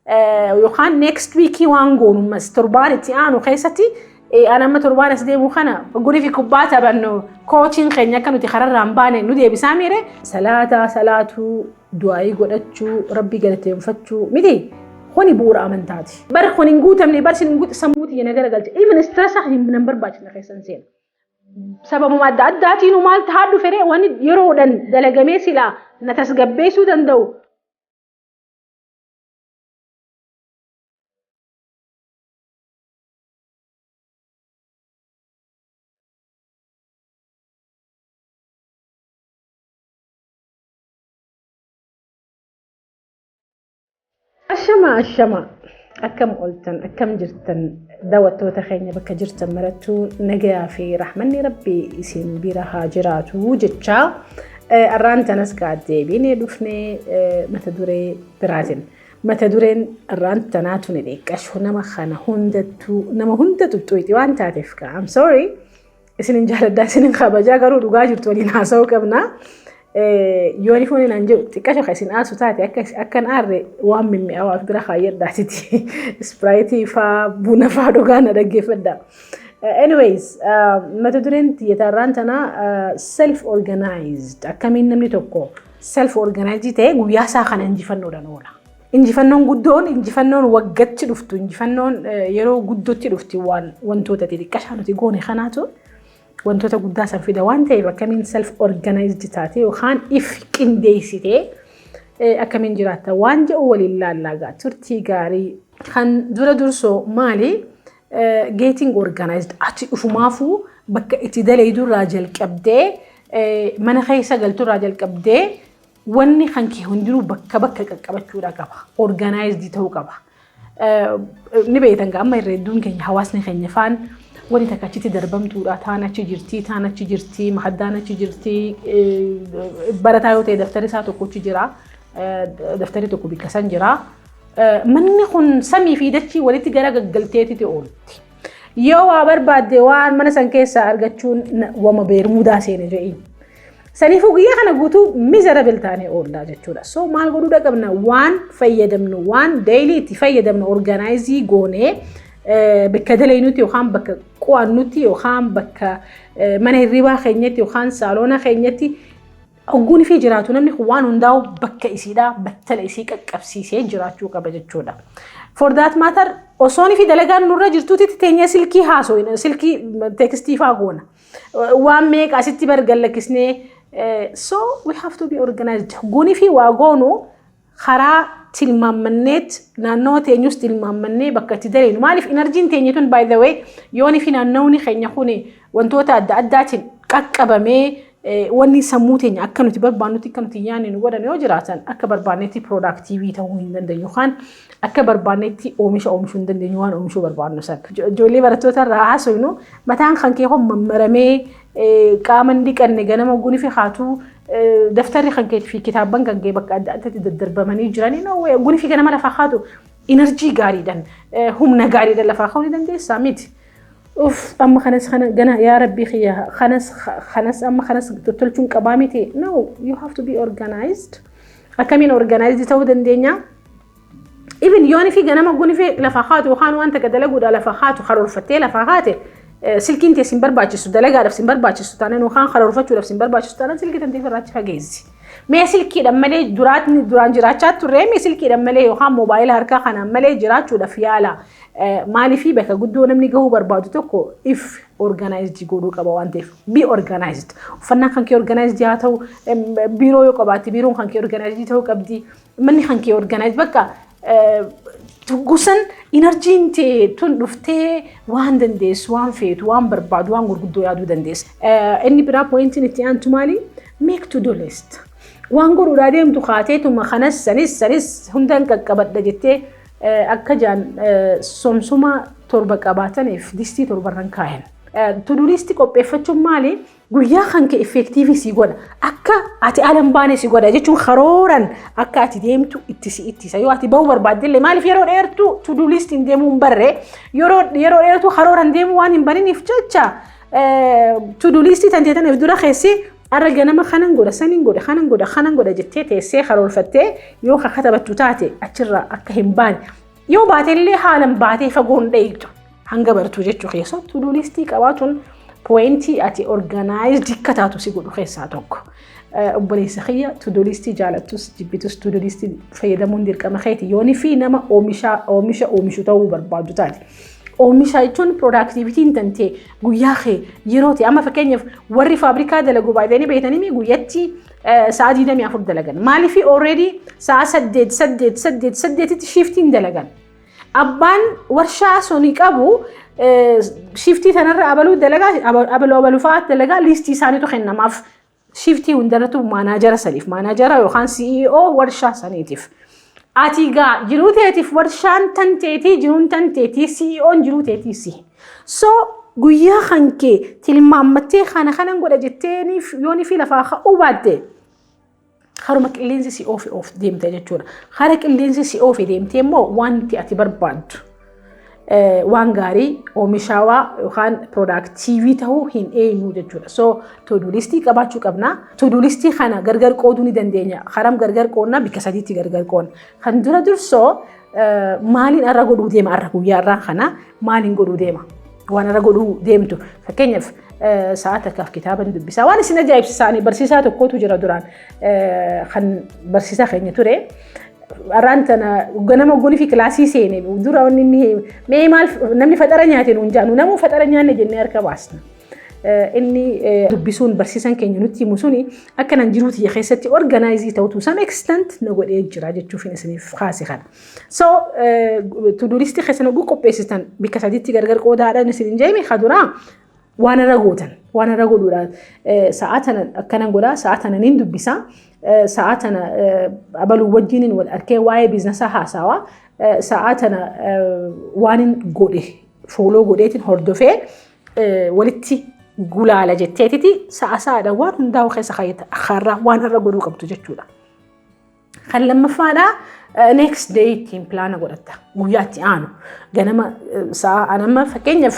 Yookaan next week waan goonummas torbaan itti aanu keessatti, an amma torbaan as deemu kana gurii fi kubbaa taphannu, coachiin keenya akka nuti kararraa hin baane nu deebisaa miire. Salaataa salaatuu, du'aayii godhachuu, rabbii galateeffachuu miti, kuni bu'uura amantaati. Bar kun hin guutamne, bar sin hin guutamne, sammuu tiyya na garagalcha. Even stress hin nan barbaachisne keessan seena. Sababuma adda addaatiin maal tahaa dhufe, wanni yeroodhaan dalagamee silaa na tasgabbeessuu danda'u. Ashama, ashama, akkam ooltan, akkam jirtan daawwattoota keenya? Bakka jirtan marattuu nagayaa fi rahmanni rabbii isin bira haa jiraatu jechaa, arraan tanas deebinee dhufnee mata duree biraatiin. Mata dureen arraan tanaa tuni dhiqqashu nama kana hundattuu, nama hunda tuttuuti waan taateef, I'm sorry, isinin jaaladhaa, isinin kabajaa, garuu dhugaa jirtu waliin haasa'uu qabna. Yooni fooniin an jedhu xiqqasho kan isin aasu taate, akkan aarre waan mimmi'aawaa bira kaayyadhaatiti. Sprite faa, buna faa dhugaa na dhaggeeffadha. Anyways, mata dureen xiyyeetarraan tanaa self organized, akkamiin namni tokko self organized ta'ee guyyaa isaa kana injifannoodhaan oola. Injifannoon guddoon, injifannoon waggatti dhuftu, injifannoon yeroo guddootti dhufti, waan wantoota xixiqqashaa nuti goone kanaatu wantoota guddaa san fida waan ta'eef, akkamiin self organized taate yookaan if qindeessitee akkamiin jiraatta waan jedhu waliin laallaagaa turtii gaarii. Kan dura dursoo maali? Getting organized, ati dhufumaafuu bakka itti daleedurraa jalqabdee, mana keessa galturraa jalqabdee, wanni kan kee hundinuu bakka bakka qaqqabachuudha qaba. Organized ta'uu qaba. Ni beektan, amma irra hedduun keenya, hawaasni keenya faan, wani takka achitti darbamtuudha. Taan achi jirti, taan achi jirti, mahaddaan achi jirti. Barataa yoo ta'e daftari isaa tokko achi jira. Daftari tokko bikka san jira. Manni kun samii fi dachii walitti gara gaggalteetitti oolti. Yoo waa barbaadde waan mana san keessaa argachuun wama beermuudaa seene jedhiin. Saniifuu guyyaa kana guutuu miserable taanee oollaa jechuudha. So maal godhuudha qabna? Waan fayyadamnu, waan daily itti fayyadamnu organize goonee, bakka daleynutti yookaan bakka qo'annutti yookaan bakka mana hirribaa keenyatti yookaan saaloona keenyatti hogguun fi jiraatu, namni waan hundaa'u bakka isiidhaa battala isii qaqqabsiisee jiraachuu qaba jechuudha. For that matter, osoon fi dalagaan nurra jirtuutti teenyee silkii haasoo, silkii text faa goona. Waan meeqa asitti bargallakkisnee. So we have to be organized. Goonii fi waa goonu karaa tilmaammanneet, naannoo teenyus tilmaammannee bakka itti daleenu. Maaliif? Energyn teenya tun, by the way, yooni fi naannawni keenya kun wantoota adda addaatiin qaqqabamee, wanni sammuu teenya akka nuti barbaannutti akka nuti yaadne nu godhan yoo jiraatan, akka barbaannetti productive ta'uu hin dandeenyu yookaan akka barbaannetti oomisha oomishuu hin dandeenyu waan oomishuu barbaannu san. Ijoollee barattoota irraa haasofnu, mataan kan kee mammaramee, qaama hin dhiqanne, ganama guni fi haatuu daftarri kan kee fi kitaabban kan kee bakka adda addaatti daddarbamanii jiranii, guni fi ganama lafaa haatu energy gaariidhaan, humna gaariidhaan lafaa ka'uu ni dandeessaa miti. Uff, amma kanas kana gana, yaa rabbii kiyya, kanas kanas amma kanas tottolchuun qabaa miti. No, you have to be organized. Akkamiin organized ta'uu dandeenya? Even yooni fi ganama guni fi lafa haatu yookaan wanta dalaguudha lafa haatu karoorfattee lafa haate, silkiin tee sin barbaachisu, dalagaadhaaf sin barbaachisu taanaan yookaan karoorfachuudhaaf sin barbaachisu taanaan, silkii tantee irraa fageessi. Mee silkiidhaan malee duraan jiraachaa turre, mee silkiidhaan malee yookaan moobaayila harkaa kanaan malee jiraachuudhaaf yaala. Maaliifii bakka guddoo namni gahuu barbaadu tokko if organized godhuu qaba waan ta'eef, be organized. Uffannaan kan kee organized haa ta'u, biiroo yoo qabaatte biiroon kan kee organized ta'uu qabdi, manni kan kee organized, bakka gusan energyn tee tun dhuftee waan dandeessu, waan feetu, waan barbaadu, waan gurguddoo yaaduu dandeessa. Inni biraa, pointiin itti aantu maali? Make to do list. Waan godhuudhaa deemtu kaateetuma kanas sanis sanis hundaan qaqqabadha jettee, akka jaan somsuma torba qabaataniif distii torbarran kaayan. To do list qopheeffachuun maali? Guyyaa kan kee effective si godha. Akka ati ala hin baane si godha jechuun, karooran akka ati deemtu itti si ittisa. Yoo ati bahuu barbaadde illee, maaliif yeroo dheertuu to do list hin deemuu hin barre, yeroo dheertuu karooran deemuu waan hin bariniif jecha, to do list tan teetaniif dura keessi Arra ganama kanan godha, saniin godha, kanan godha, kanan godha jettee teessee karoorfattee yoo katabattu taate, achirraa akka hin baane, yoo baatellee haalan baatee fagoon dheeytu hanga bartuu jechuu keessa. To-do listii qabaatuun pointii ati organized akka taatu si godhu keessaa tokko. Obboleessa kiyya, to-do listii jaalattus jibbitus to-do listii fayyadamuun dirqama keeti yoonii fi nama oomisha oomisha oomishu ta'uu barbaadu taate. Oomisha jechuun productivityn tantee guyyaa kee yeroo ta'e, amma fakkeenyaaf warri faabrikaa dalagu baay'atanii beekanii guyyatti sa'a 24 dalagan. Maaliif? Already sa'a 8, 8, 8, 8tti shiftiin dalagan. Abbaan warshaa suni qabu shiftii sanarra abaluu dalagaa, abaluu abaluu fa'aa dalagaa, listii isaaniitu kennamaaf. Shiftii hundarrattu manager saniif, manager yookaan CEO warshaa saniitiif. Ati gaa jiruu teetiif warshaan tan teetii, jiruun tan teetii, CEO'n jiruu teetii si. So guyyaa kan kee tilmaammattee kana kanan godha jetteeniif yoonii fi lafaa ka'uu baatte, haruma qilleensi si oofe oof deemte jechuudha. Hara qilleensi si oofe deemtee immoo wanti ati barbaaddu waan gaarii, oomishaawaa yookaan productive ta'uu hin eenyu jechuudha. So to-do listii qabaachuu qabna. To-do listii kana gargar qooduu ni dandeenya. Haram gargar qoodna, bikka sadiitti gargar qoodna. Kan dura dursoo, maaliin arra godhuu deema? Arra guyyaa irraa kana maaliin godhuu deema? Waan arra godhuu deemtu, fakkeenyaaf, sa'a takkaaf kitaaba dubbisaa. Waan isin ajaa'ibsiisaanii, barsiisaa tokkotu jira duraan kan barsiisaa keenya ture. Arraan tana ganama gonii fi kilaasii seene dura wanni inni mee maal namni faxara nyaate nuun jaanu, namuu faxara nyaanne jennee harka baasna. Inni dubbisuun barsiisan keenya nutti himu suni akka nan jiruu tiyya keessatti organize ta'utu some extent na godhee jira jechuuf isiniif kaase kana. So to-do listii keessan oguu qopheessitan bikka sadiitti gargar qoodaadhaan isin jeemi. Kaduraa waan irra gootan, waan irra godhuudhaan, sa'a tana akkanan godhaa, sa'a tana nin dubbisaa, sa'a tana abaluu wajjiniin wal arkee waa'ee businessaa haasawaa, sa'a tana waan hin godhe follow godheetiin hordofee walitti gulaala jetteetiti sa'a sa'aadhaan waan hundaa'u keessa kaarraa waan irra godhuu qabdu jechuudha. Kan lammaffaadhaa, next day ittiin plan godhatta, guyyaa itti aanu ganama sa'a anamma fakkeenyaaf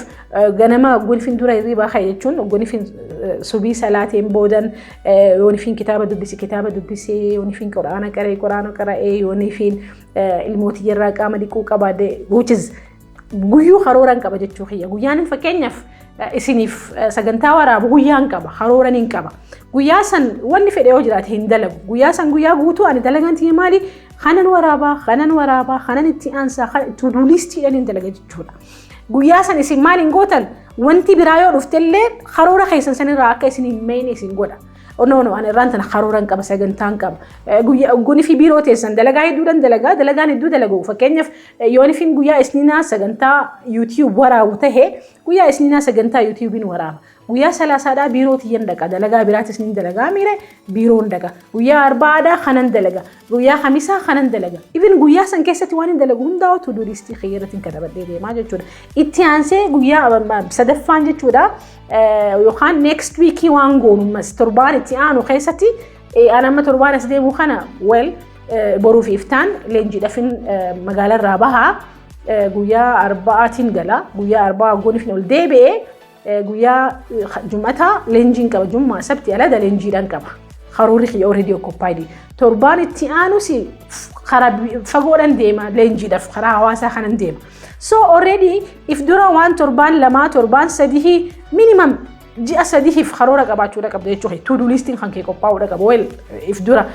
ganama gonfin dura hirribaa ka'e jechuun gonfin subii salaateen boodan yoonifin kitaaba dubbisi kitaaba dubbisee, yoonifin quraana qara'ee quraana qara'ee, yoonifin ilmootii irraa qaama dhiquu qabaadde, which is guyyuu karooran qaba jechuu kiyya. Guyyaan fakkeenyaaf isiniif sagantaa waraabu guyyaan qaba, karooran hin qaba. Guyyaa san wanni fedhe yoo jiraate hin dalagu. Guyyaa san guyyaa guutuu ani dalagaan tiyya maali? Kanan waraabaa, kanan waraabaa, kanan itti aansaa, to-do listiidhaan hin dalaga jechuudha. Guyyaa san isin maal hin gootan? Wanti biraa yoo dhuftellee karoora keessan sanirraa akka isin hin meeyne isin godha. No, ani irraan tana karooran qaba, sagantaan qaba. Guyyaa guni fi biiroo teessan dalagaa hedduudhaan dalagaa, dalagaan hedduu dalagu. Fakkeenyaaf, yoon fi guyyaa isniinaa sagantaa YouTube waraabu tahe, guyyaa isniinaa sagantaa YouTubeiin waraaba. Guyyaa salaasaadhaa biiroo tiyyan dhaqa. Dalagaa biraatis ni dalagaa miire, biiroon dhaqa. Guyyaa arba'aadhaa kanan dalaga. Guyyaa kamisaa kanan dalaga. Even guyyaa san keessatti waan hin dalagu hundaa'u to-do listii kiyyarratti katabadhee deemaa jechuudha. Itti aansee guyyaa sadaffaan jechuudha. Yookaan next weekii waan goonu, torbaan itti aanu keessatti, an amma torbaan as deemu kana, well, boruuf iftaan leenjiidhaafin magaalarraa bahaa, guyyaa arba'aatiin gala. Guyyaa arba'aa goonifin ol deebi'ee guyyaa jum'ataa leenjiin qaba. Jummaa, sabti, alada leenjiidhaan qaba. Karoorri kiyya already occupied. Torbaan itti aanus karaa fagoodhaan deema, leenjiidhaaf karaa hawaasaa kanan deema. So already if dura waan torbaan 2, torbaan 3, minimum ji'a 3f karoora qabaachuudha qabda jechuudha. To-do listiin kan kee qophaa'uudha qaba. Well, if dura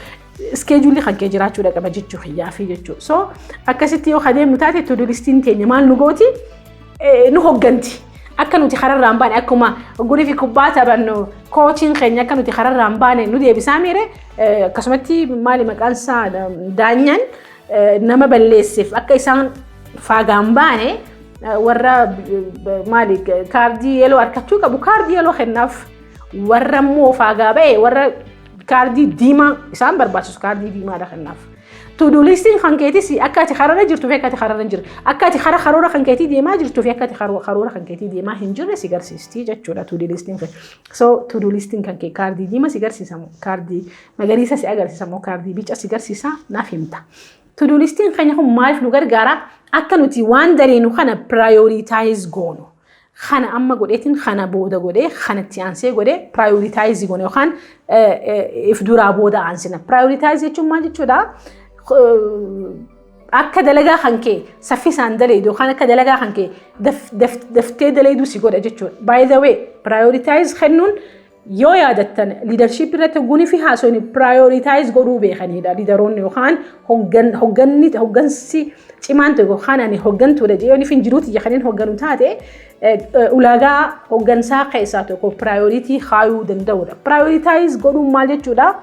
scheduleli kan kee jiraachuudha qaba jechuu kiyyaafi jechuudha. So akkasitti yoo adeemnu taate, to-do listiin teenya maal nu gooti? Nu hogganti. Akka nuti kararraa hin baane, akkuma gonii fi kubbaa taphannu coachiin keenya akka nuti kararraa hin baane nu deebisaa miire, akkasumatti maali maqaan isaa, daanyaan nama balleesseef akka isaan faagaan baane, warra maali kaardii yellow harkachuu qabu kaardii yellow kennaaf, warra immoo faagaa ba'e, warra kaardii diimaa isaan barbaachisu kaardii diimaadha kennaaf. To-do listiin kan keetis akka ati kararra jirtuu fi akka ati kararra hin jirre, akka ati kara karoora kan keetii deemaa jirtuu fi akka ati karoora kan keetii deemaa hin jirre si garsiisti jechuudha to-do listiin kan. So to-do listiin kan kee kaardii diimaa si garsiisa moo kaardii magariisa si agarsiisa moo kaardii bica si garsiisa, naaf himta. To-do listiin keenya kun maaliif nu gargaara? Akka nuti waan daleenu kana prioritize goonu. Kana amma godheetiin, kana booda godhee, kanatti aansee godhee, prioritize goone yookaan if duraa booda aansina. Prioritize jechuun maal jechuudha? Akka dalagaa kan kee saffisaan daleedu yookaan akka dalagaa kan kee daftee daleedu si godha jechuudha. By the way, prioritize kennuun, yoo yaadattan, leadership irratti gunii fi haasofni prioritize godhuu beekanidha. Leaderoonni yookaan hogganni, hoggansi cimaan tokko yookaan ani hoggantuudha jedhee yoo hin jiruuti kanneen hogganu taate, ulaagaa hoggansaa keessaa tokko priority kaayuu danda'udha. Prioritize godhuun maal jechuudha?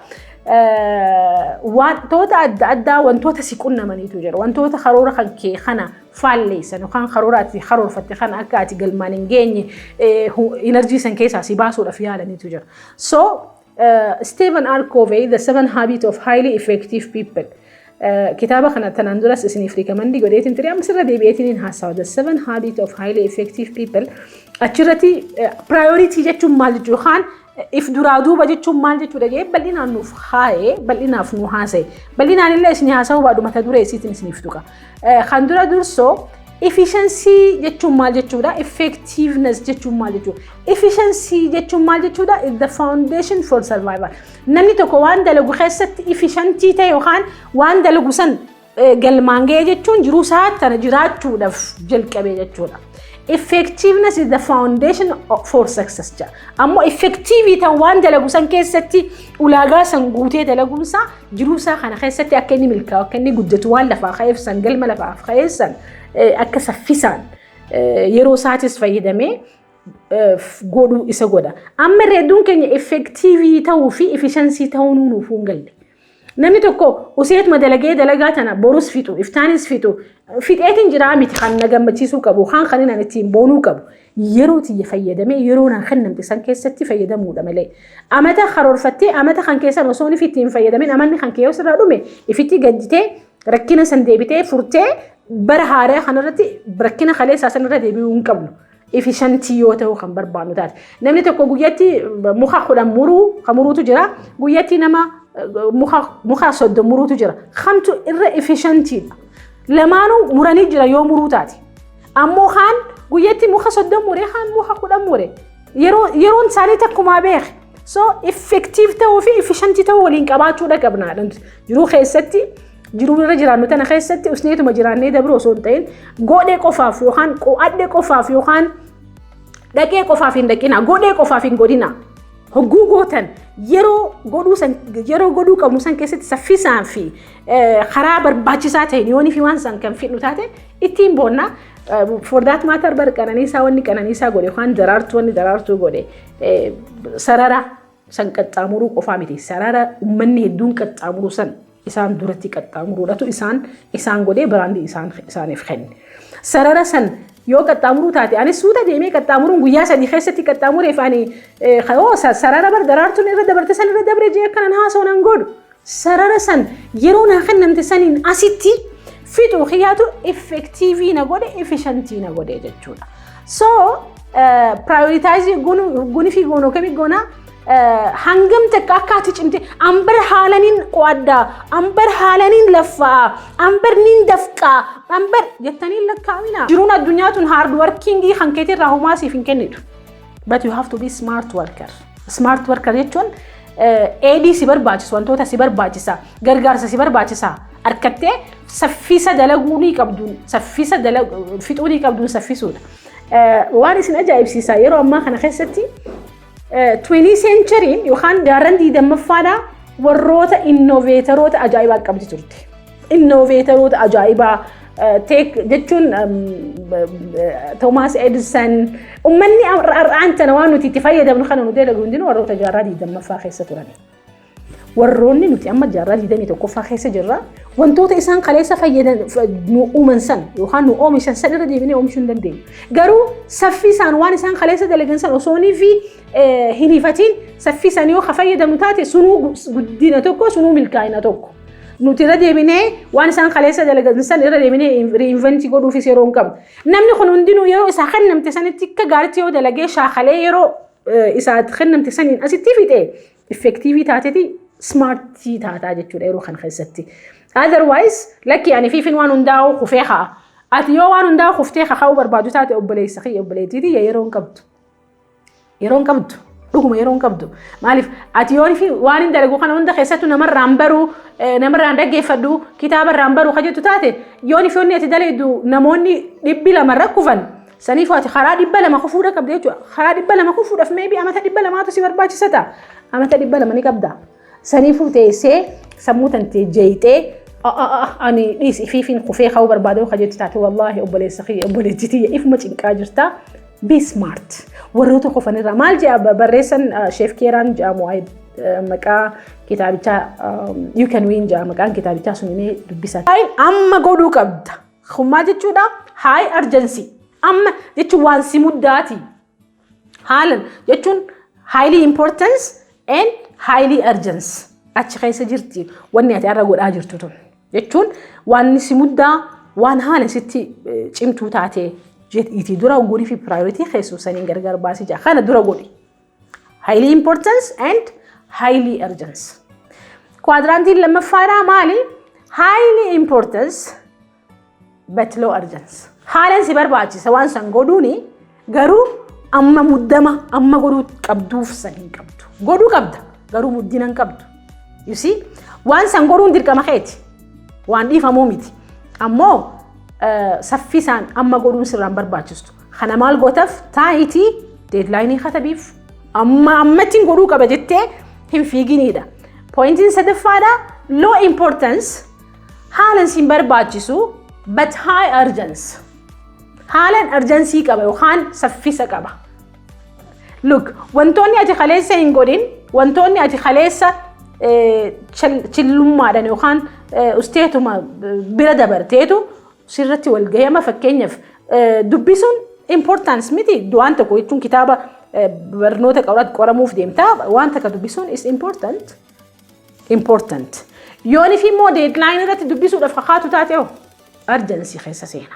Wantoota adda addaa, wantoota si qunnamaniitu jira. Wantoota karoora kan kee kana faalleessan yookaan karoora ati karoorfatte kana akka ati galmaan hin geenye energy san keessaa si baasuudhaaf yaalaniitu jira. So Stephen R. Covey, The Seven Habits of Highly Effective People. Kitaaba kana tanaan duras isiniif recommend godheetiin ture, amma sirra deebi'eetiin haasawa. The Seven Habits of Highly Effective People achirratti priority jechuun maal jechuu yookaan if duraa duuba jechuun maal jechuudha jedhee bal'inaan nuuf haa'ee, bal'inaaf nu haasa'e. Bal'inaan illee isin haasa'uu baadhu, mata duree isiitiin isiniif tuqa. Kan dura dursoo, efficiency jechuun maal jechuudha? Effectiveness jechuun maal jechuudha? Efficiency jechuun maal jechuudha? Is the foundation for survival. Namni tokko waan dalagu keessatti efficientii ta'e yookaan waan dalagu san galmaan ga'e jechuun jiruu isaa tana jiraachuudhaaf jalqabe jechuudha. Effectiveness is the foundation for success jedha. Ammoo effective ta'u, waan dalagu san keessatti ulaagaa san guutee dalaguunsaa jiruu isaa kana keessatti akka inni milkaa'u, akka inni guddatu, waan lafaa ka'eef san, galma lafaa ka'eef san akka saffisaan yeroo isaatis fayyadamee godhuu isa godha. Amma hedduun keenya effective ta'uu fi efficiency ta'uu nuuf hin galle. Namni tokko useetuma dalagee dalagaa tana borus fixu, iftaanis fixu, fixeetiin jiraa miti kan na gammachiisuu qabu, kan kan inni ittiin boonuu qabu. Yeroo tiyya fayyadamee yeroo naan kennamte san keessatti fayyadamuudha malee. Amata karoorfattee amata kan keessan osoo inni ittiin fayyadamin amanni kan kee yoo sirraa dhume, ifitti gadditee rakkina san deebitee furtee bara haaraa kanarratti rakkina kaleessaa sanarra deebi'uu hin qabnu. Efficientii yoo ta'u kan barbaannu taate. Namni tokko guyyatti muka 10 muruu kan muruutu jira. Guyyatti nama muka 30 muruutu jira. Kamtu irra efficientiidha? Lamaanuu muranii jira yoo muruu taate. Ammoo kaan guyyatti muka 30 muree, kaan muka 10 mure. Yeroon isaanii takkumaa beeke. So effective ta'uu fi efficientii ta'uu waliin qabaachuudha qabna. Jiruu keessatti, jiruu irra jiraannu tana keessatti, usneetuma jiraannee dabru osoo hin ta'in, godhee qofaaf yookaan qo'adhee qofaaf yookaan dhaqee qofaaf hin dhaqina, godhee qofaaf hin godhina. Hogguu gootan, yeroo godhuu san, yeroo godhuu qabnu san keessatti saffisaan fi karaa barbaachisaa ta'een yoonii fi waan san kan fidhu taate ittiin boonna. For that matter, bar Qananiisaa, wanni Qananiisaa godhe yookaan Daraartuu, wanni Daraartuu godhe sarara san qaxxaamuruu qofaa miti. Sarara uummanni hedduun qaxxaamuru san isaan duratti qaxxaamuruudhatu isaan godhee brandii isaaniif kenne. Sarara san yoo qaxxaamuruu taate, anis suuta deemee qaxxaamuruun guyyaa 3 keessatti qaxxaamureef, ani sarara bar Daraartuun irra dabarte san irra dabre jee akkanan haasoo nan godhu. Sarara san yeroo naa kennamte saniin asitti fixuu kiyyaatu effective na godhe, efficientii na godhe jechuudha. So prioritize guni fi goonoo kamii goonaa, hangam takka akka ati cimte, ambar haalaniin qo'addaa, ambar haalaniin laffaa, ambar niin dafqaa, ambar jettanii lakkaa'amina. Jiruun addunyaa tun hard workingii kan keetirraa homaa siif hin kennitu. But you have to be smart worker. Smart worker jechuun aidii si barbaachisu, wantoota si barbaachisa, gargaarsa si barbaachisa harkattee saffisa dalaguu ni qabduun, saffisa fixuu ni qabduun saffisuudha. Waan isin ajaa'ibsiisa, yeroo ammaa kana keessatti 20 centuryin yookaan jaarran 20ffaadhaa warroota innovatoroota ajaa'ibaa qabdi turte. Innovatoroota ajaa'ibaa tech jechuun Thomas Edison, uummanni har'aan tana waan nuti itti fayyadamnu kana nu dalagu hundinuu warroota jaarraa 20ffaa keessa turan. Warroonni nuti amma jaarraa 21ffaa keessa jirra, wantoota isaan kaleessa fayyadan nu uuman san yookaan nu oomishan san irra deebinee oomishuu hin dandeenyu. Garuu saffisaan waan isaan kaleessa dalagan san osoonii fi hin hifatiin saffisaan yoo fayyadamnu taate, sunuu guddina tokko, sunuu milkaa'ina tokko. Nuti irra deebinee waan isaan kaleessa dalagan san irra deebinee reinventii godhuufis yeroo hin qabnu. Namni kun hundinuu yeroo isaa kennamte sanitti akka gaariitti yoo dalagee, shaakalee, yeroo isaa kennamte saniin asitti fixe, effective taateeti smartii taataa jechuudha yeroo kana keessatti. Otherwise, lakki ani fiifin waan hundaa'u kufee haa. Ati yoo waan hundaa kuftee kaka'uu barbaadu taate, obboleessa kiyya, obboleettiitii, yeroo hin qabdu. Yeroo hin qabdu. Dhuguma yeroo hin qabdu. Maaliif ati yoo fi waan hin dalagu kana hunda keessattuu namarraan baruu, namarraan dhaggeeffadhu, kitaabarraan baruu ka jettu taate, yoo fi onni ati dalaydu namoonni 200 rakkufan, saniif ati karaa 200 kufuudha qabda jechuudha. Karaa 200 kufuudhaaf maybe amata 200tu si barbaachisa ta'a. Amata 200 ni qabda. Saniifuu teessee sammuu tantee jeeyxee, ani dhiis ifiifin kufee ka'uu barbaadu ka jettu taate, wallaahi obboleessa kiyya, obboleettii, ifuma cinqaa jirta. Be smart. Warroota kufanirraa maal jedha barreessan Sheef Keeraan jedhamu, maqaa kitaabichaa "You Can Win" jedha maqaan kitaabichaa sun, himee dubbisa. Amma godhuu qabda. Kun maal jechuudha? High urgency. Amma jechuun waan si muddaati. Haalan jechuun highly importance and highly urgency. Achi keessa jirti wanni ati har'a godhaa jirtu tun. Jechuun waan si muddaa, waan haala sitti cimtuu taate itti dura godhii fi priority keessu saniin gargar baasii jira. Kana dura godhi. Highly importance and highly urgency. Quadrantiin lammaffaadhaa maali? Highly importance but low urgency. Haalaan si barbaachisa waan san godhuuni, garuu amma muddama amma godhuu qabduuf san hin qabdu. Godhuu qabda, garuu muddina hin qabdu. You see? Waan san godhuun dirqama keeti. Waan dhiifamuu miti. Ammoo saffisaan amma godhuun sirraan barbaachistu. Kana maal gootaaf taayitii deadlineii katabiif, amma ammattiin godhuu qaba jettee hin fiiginidha. Pointiin sadaffaadha, low importance, haalan siin barbaachisu, but high urgency. Haalan urgency qaba yookaan saffisa qaba. Look, wantoonni ati kaleessa hin godhin, wantoonni ati kaleessa chillummaadhaan yookaan usteetuma bira dabarteetu sirratti wal gahama. Fakkeenyaaf, dubbisuun importance miti waan tokko jechuun, kitaaba barnoota qoramuuf deemtaa, waan takka dubbisuun is important. Important. Yoonif immoo deadline irratti dubbisuudhaaf kakaatu taate hoo, urgency keessa seena.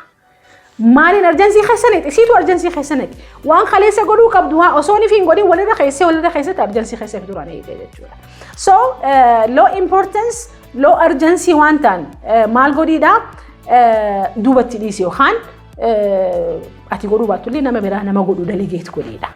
Maaliin urgency keessa naqi? Siitu urgency keessa naqi. Waan kaleessa godhuu qabdu osoo hin godhin walirra keessee walirra keessatti urgency keessa duraan eegee jechuudha. So low importance, low urgency waan ta'an maal godhiidha? Duubatti dhiisi yookaan ati godhuu baattullee nama biraa nama godhu delegate godhiidha.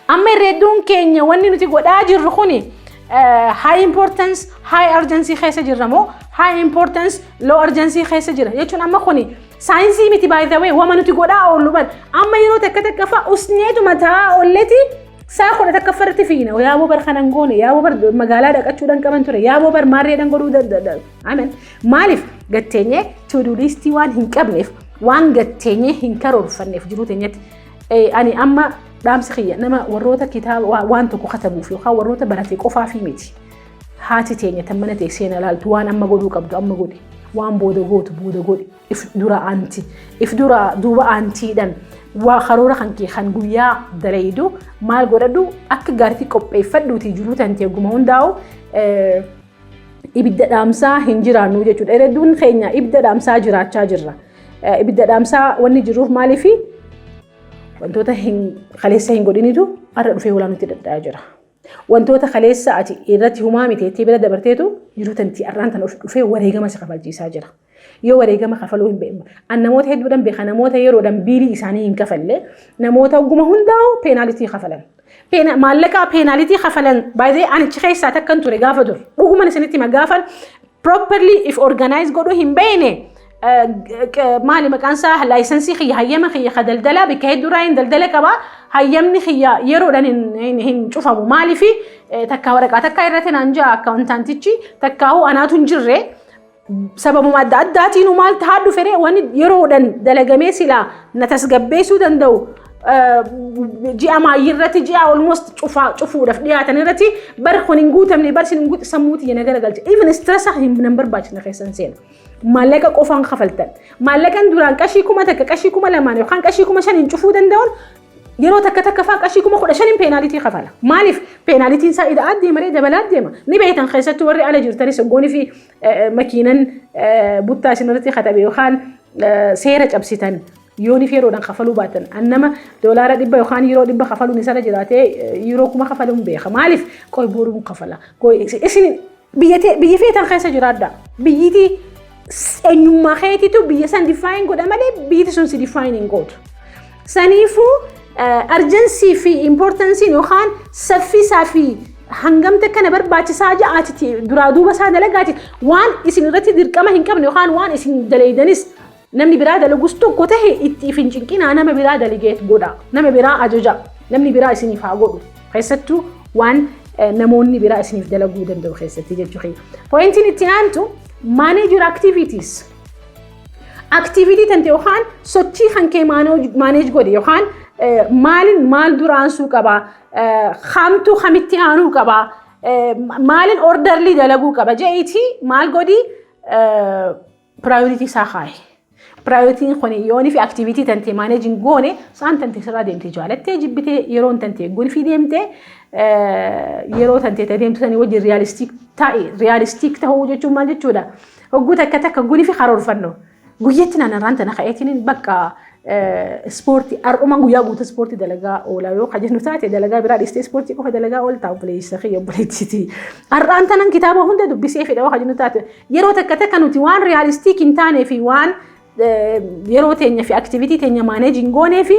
Amma irreedduun keenya wanni nuti godhaa jirru kuni high importance, high urgency keessa jirra moo high importance, low urgency keessa jira jechuun, amma kuni saayinsii miti, by the way, wama nuti godhaa oollu bar. Amma yeroo takka takka fa'a usneetu mataa olleeti saa 11 irratti fiina. Yaaboo bar kanan goone, yaaboo bar magaalaa dhaqachuudhaan qaban ture, yaaboo bar maarreedhaan godhuu danda'a. Amen. Maaliif gatteenyee to-do listii waan hin qabneef, waan gatteenyee hin karoorfanneef jiruu teenyatti. Ani amma dhaamsi kiyya nama warroota kitaaba waan tokko katabuuf yookaan warroota barate qofaafi miti. Haati teenya tan mana teessee na laaltu, waan amma godhuu qabdu amma godhi. Waan booda gootu booda godhi. If dura aanti. If dura duuba aantiidhaan waa karoora kan kee kan guyyaa dalaydu maal godhadhu, akka gaariitti qopheeffadhuuti jiruu tantee guma hundaa'u ibidda dhaamsaa hin jiraannu jechuudha. Hedduun keenya ibidda dhaamsaa jiraachaa jirra. Ibidda dhaamsaa wanni jiruuf maaliifi wantoota hin kaleessa hin godhinitu har'a dhufee ulaa nutti dadhabaa jira. Wantoota kaleessa ati irratti humaa miteettee bira dabarteetu jiruu tanti har'aan tan dhufee wareegama si kafalchiisaa jira. Yoo wareegama kafaluu hin beekne. An namoota hedduudhaan beeka, namoota yeroodhaan billii isaanii hin kafalle, namoota oguma hundaa'u penalty kafalan. Maallaqa penalty kafalan baay'ee ani achi keessaa takkan ture gaafa dur. Dhuguman isinitti hima, gaafan properly if organize godhuu hin beekne, maali maqaan isaa, licensii kiyya, hayyama kiyya ka daldalaa, bakka hedduurraa hin daldala qaba, hayyamni kiyya yeroodhaan hin cufamu. Maaliifi takka waraqaa takka irratti naan jaa accountantichi, takkaa'uu anaatu hin jirre, sababuma adda addaatiin maal tahaa dhufere, wanni yeroodhaan dalagamee silaa na tasgabbeessuu danda'u ji'a maayyii irratti, ji'a almost cufuudhaaf dhiyaatan irratti, bar kun hin guutamne, bar sin hin guutamne, sammuu tiyya na garagalche, even stressa hin nan barbaachisne keessan seena. Maallaqa qofaan kafaltan. Maallaqan duraan qashii 1000, qashii 2000 yookaan qashii 5000 cufuu danda'uun, yeroo takka takka fa'aa qashii 15,000 penalty kafala. Maaliif penaltyn isaa ida'aa deema, dabalaa deema. Ni beektan, keessattuu warri ala jirtanis, hoggoonii fi makiinan buttaa isinirratti katabe yookaan seera cabsitan, yooniif yeroodhaan kafaluu baatan, an nama $100 yookaan €100 kafaluun isarra jiraatee €1000 kafaluun beeka. Maaliif qoy boruun kafala? Isin biyya feetan keessa jiraadha. Biyyitii Eenyummaa keetiitu biyya san define godha malee biyyi sun si define hin gootu. Saniifuu urgency fi importanceiin yookaan saffisaa fi hangamta kana barbaachisaa ja'aatiti duraa duuba isaa dalagaati, waan isin irratti dirqama hin qabne yookaan waan isin dalaydanis namni biraa dalagus tokko tahe itti if hin cinqinaa. Nama biraa delegate godha, nama biraa ajaja, namni biraa isiniif haa godhu, keessattuu waan namoonni biraa isiniif dalaguu danda'u keessatti jechuudha. Pointiin itti aantu, manage your activities. Activity tante yookaan sochii kan kee manage godhe, yookaan maalin maal duraansuu qaba, kamtu kamitti aanuu qaba, maalin orderly dalaguu qaba je'iiti maal godhi, priority isaa kaaye. Priorityn kun yoonii fi activity tante manage hin goone, sa'aan tante sirraa deemtee, jaalattee jibbitee, yeroon tante gunfii deemtee, yeroo tante deemtu sanii wajjin realistic ta'e. Realistic ta'uu jechuun maal jechuudha? Hogguu takka takka gunii fi karoorfannoo. Guyyatti naannarraan tana ka'eetiin bakka ispoortii har'uma guyyaa guutuu ispoortii dalagaa oolaa yoo kajennu taate, dalagaa biraa dhiistee ispoortii qofa dalagaa ooltaa, obboleessa kiyya, obboleettiti. Har'aan tanan kitaaba hunda dubbisee fedha yoo kajennu taate, yeroo takka takka nuti waan realistic hin taanee fi waan yeroo teenya fi activity teenya manage hin goonee fi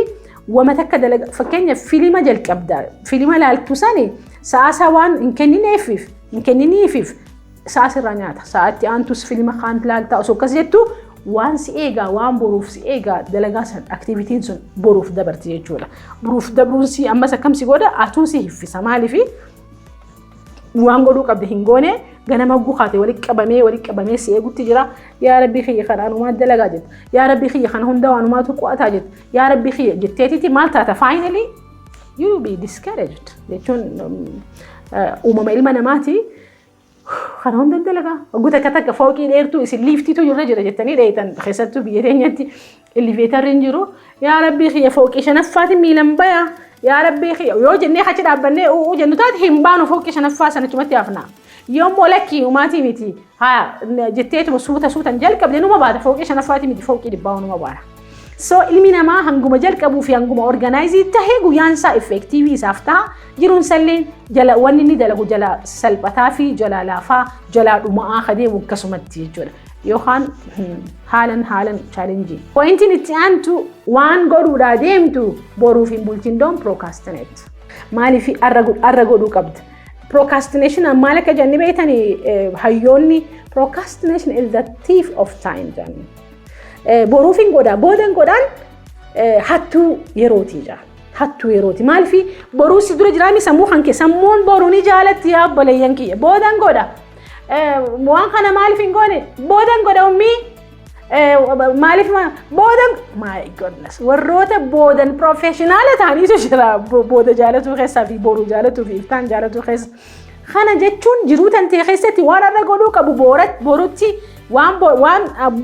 wama takka dalaga. Fakkeenya filima jalqabda, filima laaltu sani sa'aasaa waan hin kenniniifiif sa'a sirraa nyaata. Sa'aatti aantus filima kaan laaltaa osoo akkas jettu, waan si eegaa, waan boruuf si eegaa dalagaa san, activityn sun boruuf dabarti jechuudha. Boruuf dabruun si ammas akkam si godha? Atuu si hiffisa. Maaliifi waan godhuu qabde hin goone, ganama gukaate walitti qabamee walitti qabamee si eegutti jira. Yaa Rabbii kiyya, kana anumaa dalagaa jetta. Yaa Rabbii kiyya, kana hunda waanumaatu qo'ataa jetta. Yaa Rabbii kiyya jetteetiti maal taata? Finally you be discouraged jechuun uumama ilma namaati. Kana hunda dalagaa. Hogguu takka takka fooqii dheertuu isin liiftiitu irra jira jettanii dheetan, keessattuu biyya teenyatti elevatorri hin jiru. Yaa Rabbii kiyya, fooqii shanaffaatiin miilan bayaa. Yaa Rabbii kiyya yoo jennee achi dhaabbannee u'uu jennu taate, hin baanu, fooqii shanaffaa sanachumatti hafna. Yoommoo lakkii umaatii miti haa jetteetuma suuta suutan jalqabde, numa baata. Fooqii shanaffaatii miti, fooqii 100 numa baata. So ilmi namaa hanguma jalqabuu fi hanguma organize tahee guyyaan isaa effective isaaf ta'a. Jiruun sallee jala wanni inni dalagu jala salphataa fi jala laafaa jala dhuma'aa kadeemu akkasumatti jechuudha. Yookaan haalan haalan challenge. Pointiin itti aantu, waan godhuudhaa deemtu boruuf hin bulchin, don't procrastinate. Maaliif arra godhuu qabda? Procrastination maal akka jenni beektanii hayyoonni? Procrastination is the thief of time jedhani. Boruuf hin godha, boodan godhaan hattuu yerootii jira. Hattuu yerooti. Maaliif boruu si dura jiraami sammuu kan kee, sammuun boruu ni jaalatti. Yaa obboleeyyan kiyya, boodan godha. Waan kana maaliif hin goone? Boodan godha ummii. Maaliif boodan? My goodness, warroota boodan professional ta'aniitu jira booda jaalatuu keessaa fi boruu jaalatuu fi iftaan jaalatuu keessa. Kana jechuun jiruu tantee keessatti waan har'a godhuu qabu borutti, waan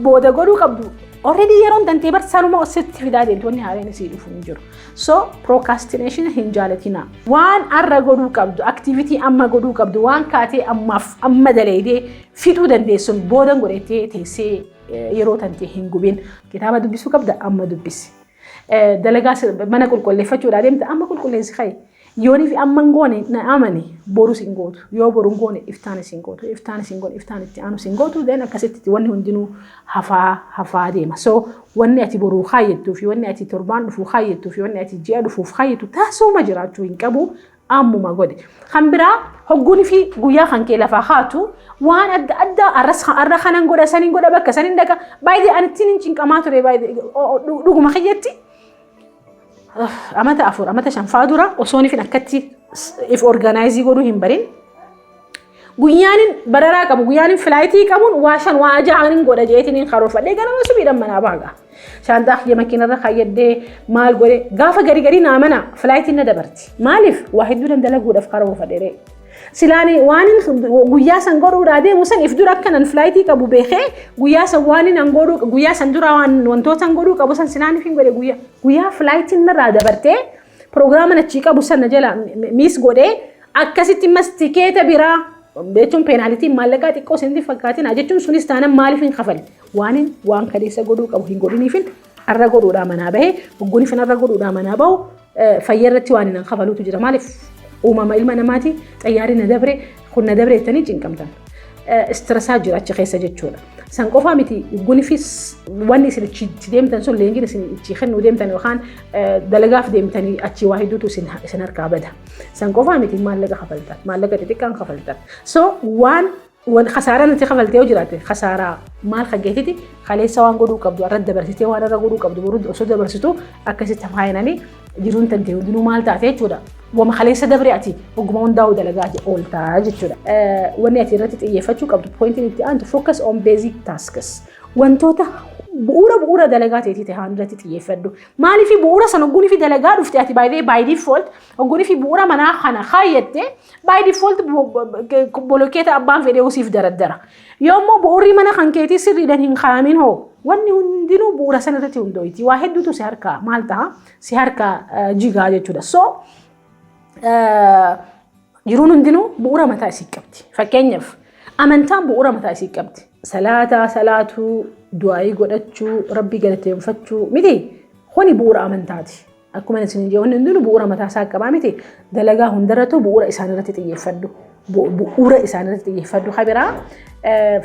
booda godhuu qabdu already yeroon tantee bar sanuma sitti fidaa deemtu, wanni haareen isii dhufu hin jiru. So procrastination hin jaalatina. Waan har'a godhuu qabdu, activity amma godhuu qabdu, waan kaatee ammaaf amma daleedee fixuu dandeessuun boodan godhettee teessee yeroo tantee hin gubin. Kitaaba dubbisuu qabda, amma dubbisi. Dalagaa mana qulqulleeffachuudhaa deemta, amma qulqulleessi ka'e. Yoonii fi amma hin goone, na amani, borus hin gootu. Yoo boru hin goone, iftaanis hin gootu. Iftaanis hin goone, iftaan itti aanus hin gootu. Then akkasitti wanni hundinuu hafaa hafaa deema. So wanni ati boruu kaayyattuu fi wanni ati torbaan dhufuu kaayyattuu fi wanni ati ji'a dhufuuf kaayyattu taasuma jiraachuu hin qabu. Ammuma godhe. Kan biraa, hogguun fi guyyaa kan kee lafaa haatu waan adda addaa arras arra kanan godha, saniin godha, bakka saniin dhaqa. Baay'ee ani ittiin hin cinqamaa ture baay'ee dhuguma kiyyatti. Amata 4, amata 5 faa dura osoo ifin akkatti if organize godhuu hin barin. Guyyaanin bararaa qabu, guyyaanin flight qabuun waa shan waa ja'anin godha jeetiin karoorfadhee ganama subiidhaan manaa baaga. Shaantaa kiyya makiinarra kaayyadhee maal godhe, gaafa gari garii naa mana flightiin na dabarti. Maaliif? Waa hedduu dalaguudhaaf karoorfadhee. Silaani waan guyyaa san godhuudhaa deemu san if dura akkanan flight qabu beekee, guyyaa san waan hin godhuu, guyyaa san dura waan wantoota godhuu qabu san silaan hin godhe, guyyaa flightiin narraa dabartee program achii qabu san na jala miss godhee, akkasitti mas tikeeta biraa jechuun penaltyn maallaqaa xiqqoo isinitti fakkaatina jechuun. Sunis taanan maaliif hin kafale? Waan waan kaleessa godhuu qabu hin godhiniifin arra godhuudhaa manaa bahee. Hogguunifin arra godhuudhaa manaa bahu, fayyaa irratti waan hin kafaluutu jira. Maaliif? Uumama ilma namaati. Xayyaarri na dabre, kun na dabre jettanii cinqamtan. Stressaa jira achi keessa jechuudha. San qofaa miti, gunifis wanni isin itti deemtan sun, leenjiin isin itti kennuu deemtan yookaan dalagaaf deemtanii achii waa hedduutu isin harkaa bada. San qofaa miti, maallaqa kafaltan, maallaqa xixiqqaan kafaltan. So waan khasaaraa nuti kafaltee yoo jiraate, khasaaraa maal kageetiti kaleessa waan godhuu qabdu irra dabarsitee, waan irra godhuu qabdu boruu osoo dabarsitu akkasitti faayinanii jiruun tantee hundinuu maal taate jechuudha. Wama kaleessa dabre ati oguma hundaa'uu dalagaa ooltaa jechuudha. Wanni ati irratti xiyyeeffachuu qabdu, pointiin itti aantu, focus on basic tasks. Wantoota bu'uura dalagaa ta'eetii ta'e haan irratti xiyyeeffadhu. Maaliif? Bu'uura sana ogguunii fi dalagaa dhufte ati baay'ee by default ogguunii fi bu'uura manaa kana kaayyatte, by default bolokkeeta abbaan fedhee siif daraddara. Yoo immoo bu'uurri mana kan keetii sirriidhaan hin kaayamin hoo, wanni hundinuu bu'uura sana irratti hundooyti. Waa hedduutu si harkaa maal ta'a, si harkaa jigaa jechuudha. So jiruun hundinuu bu'uura mataa isii qabdi. Fakkeenyaaf, amantaan bu'uura mataa isii qabdi. Salaataa salaatuu, du'aayii godhachuu, rabbii galateeffachuu miti. Kuni bu'uura amantaati. Akkuma isin jedhu, wanni hundinuu bu'uura mataa isaa qabaa miti. Dalagaa hundarrattuu bu'uura isaan irratti xiyyeeffadhu. Bu'uura isaan irratti xiyyeeffadhu. Habiraa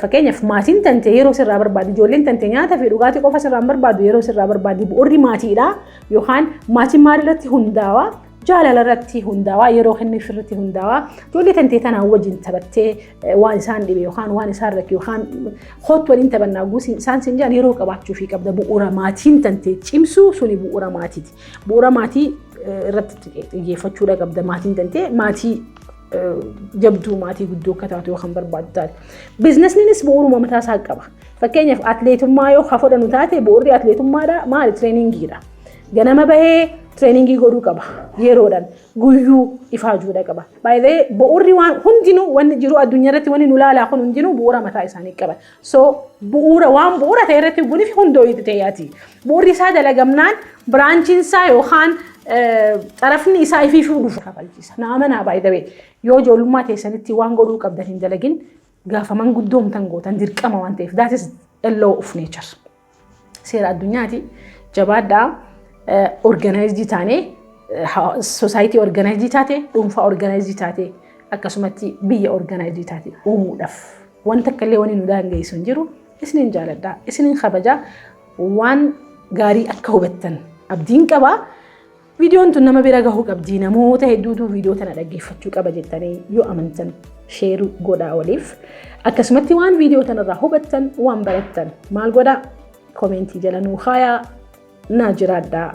fakkeenyaaf, maatiin tante yeroo sirraa barbaadu, ijoolleen tante nyaata fi dhugaatii qofa sirraa barbaadu, yeroo sirraa barbaadu. Bu'uurri maatiidha yookaan maatiin maal irratti hundaawaa? Jaalala irratti hundaawaa, yeroo kennuuf irratti hundaawaa. Ijoollee tantee tanaan wajjin taphattee, waan isaan dhibe yookaan waan isaan rakke yookaan kootu waliin taphannaa guusin isaan sin jaan yeroo qabaachuu fi qabda. Bu'uura maatiin tantee cimsuu suni bu'uura maatiiti. Bu'uura maatii irratti xiyyeeffachuudha qabda. Maatiin tantee maatii jabduu, maatii guddoo akka taatu yoo kan barbaadu taate. Businessnis bu'uuruma mataa isaa qaba. Fakkeenyaaf, atleetummaa yoo ka fudhannu taate, bu'uurri atleetummaadha maali? Trainingiidha. Ganama bahee trainingii godhuu qaba. Yeroodhaan guyyuu ifaajuudha qaba. Baay'ee bu'uurri waan hundinuu, wanni jiru addunyaa irratti wanni nu laalaa kun hundinuu bu'uura mataa isaanii qaba. So bu'uura waan bu'uura ta'e irratti gunifi hundoo ta'eeti. Bu'uurri isaa dalagamnaan branchiin isaa yookaan xarafni isaa ifiifuu dhufu kafalchiisa. Na amanaa, baay'ee yoo ijoollummaa teessanitti waan godhuu qabdan hin dalagin, gaafa manguddoomtan gootan dirqama waan ta'eef, that is a law of nature. Seera addunyaati. Jabaadhaa, organized taanee, society organized taate, dhuunfaa organized taate, akkasumatti biyya organized taate uumuudhaaf wanta akka illee wanni nu daangeessu hin jiru. Isiniin jaaladhaa, isiniin kabajaa, waan gaarii akka hubattan abdiin qabaa. Viidiyoon tun nama bira gahuu qabdi, namoota hedduutu viidiyoo tana dhaggeeffachuu qaba jettanii yoo amantan share godhaa waliif. Akkasumatti waan viidiyoo tanarraa hubattan, waan barattan maal godhaa? Commentii jala nuu kaayaa. Naa jiraadhaa.